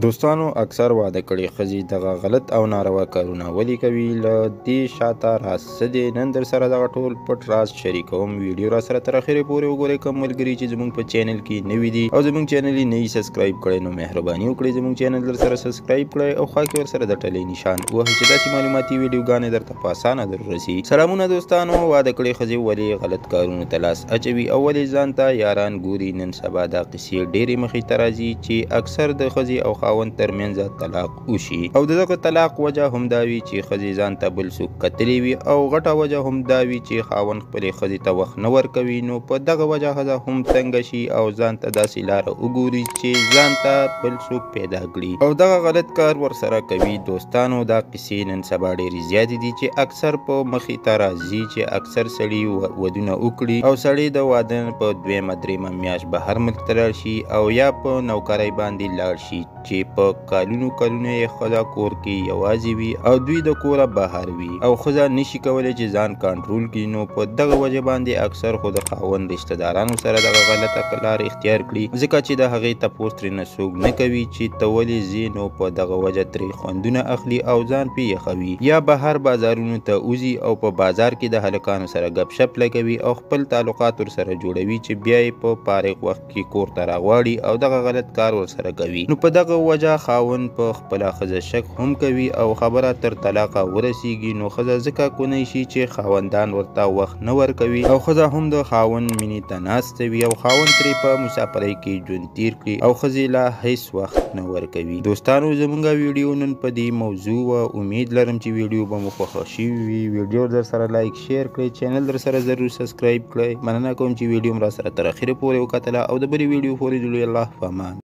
دوستانو اکثر واده کړي ښځې دغه غلط او ناروا کارونه ولې کوي؟ له دې شاته راز څه دی؟ نن در سره دغه ټول پټ راز شریکوم. ویډیو را سره تر اخرې پورې وګورئ. کوم ملګري چې زموږ په چینل کې نوي دي او زموږ چینل یې نه یي subscribe کړی، نو مهرباني وکړئ زموږ چینل در سره subscribe کړئ او خوا کې ورسره د ټلۍ نشان ووهئ چې داسې معلوماتي ویډیوګانې درته په اسانه در ورسي. سلامونه دوستانو، واده کړې ښځې ولې غلط کارونو ته لاس اچوي او ولې ځان ته یاران ګوري؟ نن سبا دا قصې ډېرې مخې ته راځي چې اکثر د ښځې او خاوند ترمنځ طلاق وشي، او د دغه طلاق وجه هم دا وي چې ښځې ځان ته بل څوک کتلی وي، او غټه وجه هم دا وي چې خاوند خپلې ښځې ته وخت نه ورکوي. نو په دغه وجه ښځه هم تنګه شي او ځان ته داسې لاره وګوري چې ځان ته بل څوک پیدا کړي، او دغه غلط کار ورسره کوي. دوستانو دا قصې نن سبا ډېرې زیاتې دي چې اکثر په مخې ته راځي چې اکثر سړي ودونه وکړي او سړی د واده په دویمه درېیمه میاشت بهر ملک ته لاړ شي او یا په نوکرۍ باندې لاړ شي چې په کالونو کلونو یې ښځه کور کې یوازې وي او دوی د کوره بهر وي او ښځه نشي کولی چې ځان کنټرول کړي. نو په دغه وجه باندې اکثر خو د خاوند رشته دارانو سره دغه غلطه لار اختیار کړي، ځکه چې د هغې تپوس ترېنه څوک نه کوي چې ته ولې ځې. نو په دغه وجه ترې خوندونه اخلي او ځان پې یخوي، یا بهر بازارونو ته وځي او په بازار کې د هلکانو سره ګپ شپ لګوي او خپل تعلقات ورسره جوړوي چې بیا یې په فارغ وخت کې کور ته راغواړي او دغه غلط کار ورسره کوي. نو په دغه وجه خاوند په خپله ښځه شک هم کوي او خبره تر طلاقه ورسیږي. نو ښځه ځکه کونی شي چې خاوندان ورته وخت نه ورکوي او ښځه هم د خاوند مینې ته ناسته وي او خاوند ترې په مسافرۍ کې ژوند تیر کړي او ښځې لا هیڅ وخت نه ورکوي. دوستانو زموږ ویډیو نن په دې موضوع وه. امید لرم چې ویډیو به مو خوښه شوې وي. ویډیو در سره like، share کړئ، چینل در سره ضرور subscribe کړئ. مننه کوم چې ویډیو مو را سره تر اخره پورې وکتله او د بلې ویډیو پورې د لوی الله په امان.